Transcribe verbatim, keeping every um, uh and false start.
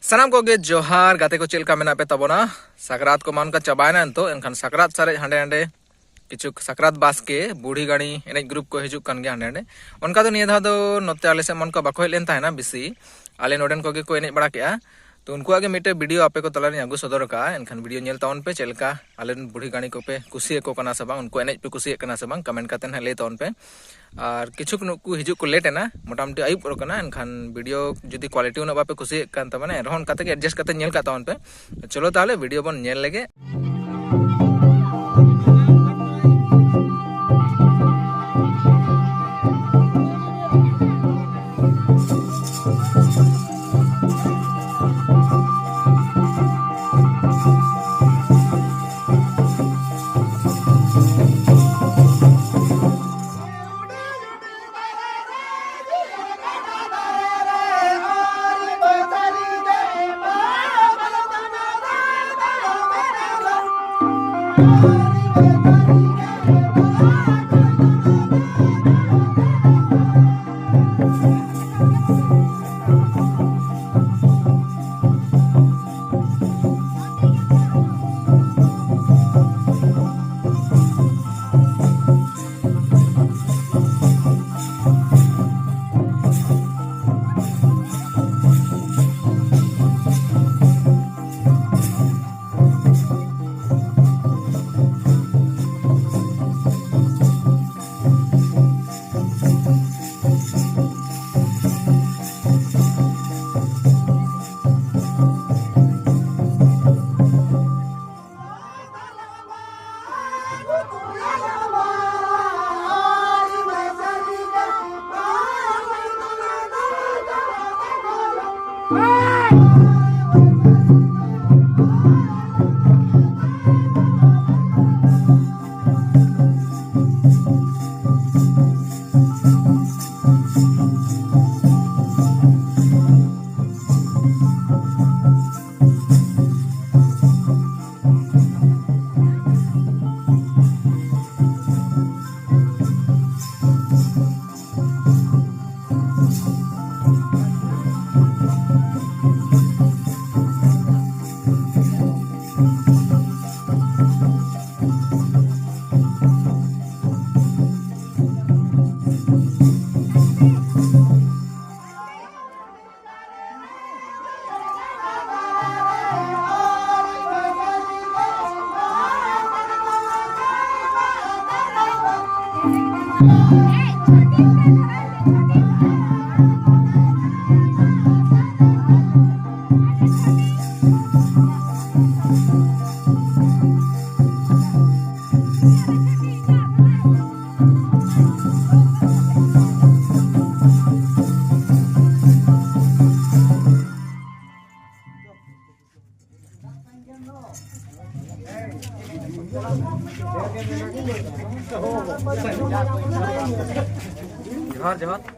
ᱥᱟᱱᱟᱢ ᱠᱚᱜᱮ ᱡᱚᱦᱟᱨ᱾ ᱜᱟᱛᱮ ᱠᱚ, ᱪᱮᱫ ᱞᱮᱠᱟ ᱢᱮᱱᱟᱜ ᱯᱮ ᱛᱟᱵᱚᱱᱟ? ᱥᱟᱠᱨᱟᱛ ᱠᱚ ᱢᱟ ᱚᱱᱠᱟ ᱪᱟᱵᱟᱭᱮᱱᱟ ᱱᱤᱛᱚᱜ, ᱮᱱᱠᱷᱟᱱ ᱥᱟᱠᱨᱟᱛ ᱥᱟᱨᱮᱡ ᱦᱟᱸᱰᱮ ᱱᱟᱸᱰᱮ ᱠᱤᱪᱷᱩ ᱥᱟᱠᱨᱟᱛ ᱵᱟᱥᱠᱮ ᱵᱩᱲᱦᱤ ᱜᱟᱹᱲᱤ ᱮᱱᱮᱡ ᱜᱨᱩᱯ ᱠᱚ ᱦᱤᱡᱩᱜ ᱠᱟᱱ ᱜᱮᱭᱟ ᱦᱟᱸᱰᱮ ᱱᱟᱸᱰᱮ᱾ ᱚᱱᱠᱟ ᱫᱚ ᱱᱤᱭᱟᱹ ᱫᱷᱟᱣ ᱫᱚ ᱱᱚᱛᱮ ᱟᱞᱮ ᱥᱮᱫ ᱢᱟ ᱚᱱᱠᱟ ᱵᱟᱠᱚ ᱦᱮᱡ ᱞᱮᱱ ᱛᱟᱦᱮᱱᱟ ᱵᱮᱥᱤ, ᱟᱞᱮ ᱱᱚᱰᱮᱱ ᱠᱚᱜᱮ ᱠᱚ ᱮᱱᱮᱡ ᱵᱟᱲᱟ ᱠᱮᱜᱼᱟ᱾ ᱛᱚ ᱩᱱᱠᱩᱣᱟᱜ ᱜᱮ ᱢᱤᱫᱴᱮᱡ ᱵᱷᱤᱰᱤᱭᱳ ᱟᱯᱮ ᱠᱚ ᱛᱟᱞᱟᱨᱤᱧ ᱟᱹᱜᱩ ᱥᱚᱫᱚᱨ ᱟᱠᱟᱫᱼᱟ, ᱮᱱᱠᱷᱟᱱ ᱵᱷᱤᱰᱤᱭᱳ ᱧᱮᱞ ᱛᱟᱵᱚᱱ ᱯᱮ, ᱪᱮᱫ ᱞᱮᱠᱟ ᱟᱞᱮ ᱨᱮᱱ ᱵᱩᱲᱦᱤ ᱜᱟᱹᱲᱤ ᱠᱚᱯᱮ ᱠᱩᱥᱤᱭᱟᱠᱚ ᱠᱟᱱᱟ ᱥᱮ ᱵᱟᱝ, ᱩᱱᱠᱩ ᱮᱱᱮᱡ ᱯᱮ ᱠᱩᱥᱤᱭᱟᱜ ᱠᱟᱱᱟ ᱥᱮ ᱵᱟᱝ, ᱠᱚᱢᱮᱱᱴ ᱠᱟᱛᱮ ᱱᱟᱦᱟᱜ ᱞᱟᱹᱭ ᱛᱟᱵᱚᱱ ᱯᱮ᱾ ᱟᱨ ᱠᱤᱪᱷᱩ ᱱᱩᱠᱩ ᱦᱤᱡᱩᱜ ᱠᱚ ᱞᱮᱴ ᱮᱱᱟ, ᱢᱚᱴᱟᱢᱩᱴᱤ ᱟᱹᱭᱩᱵ ᱜᱚᱫ ᱠᱟᱱᱟ, ᱮᱱᱠᱷᱟᱱ ᱵᱷᱤᱰᱤᱭᱳ ᱡᱩᱫᱤ ᱠᱣᱟᱞᱤᱴᱤ ᱩᱱᱟᱹᱜ ᱵᱟᱯᱮ ᱠᱩᱥᱤᱭᱟᱜ ᱠᱟᱱ ᱛᱟᱵᱚᱱᱟ, ᱮᱱᱨᱮᱦᱚᱸ ᱚᱱᱠᱟ ᱛᱮᱜᱮ ᱮᱰᱡᱟᱥᱴ ᱠᱟᱛᱮ ᱧᱮᱞ ᱠᱟᱜ ᱛᱟᱵᱚᱱ ᱯᱮ᱾ ᱪᱚᱞᱚ ᱛᱟᱦᱚᱞᱮ ᱵᱷᱤᱰᱤᱭᱳ ᱵᱚᱱ ᱧᱮᱞ ᱞᱮᱜᱮ᱾ ᱡᱚᱦᱟᱨ, ᱡᱚᱦᱟᱨ᱾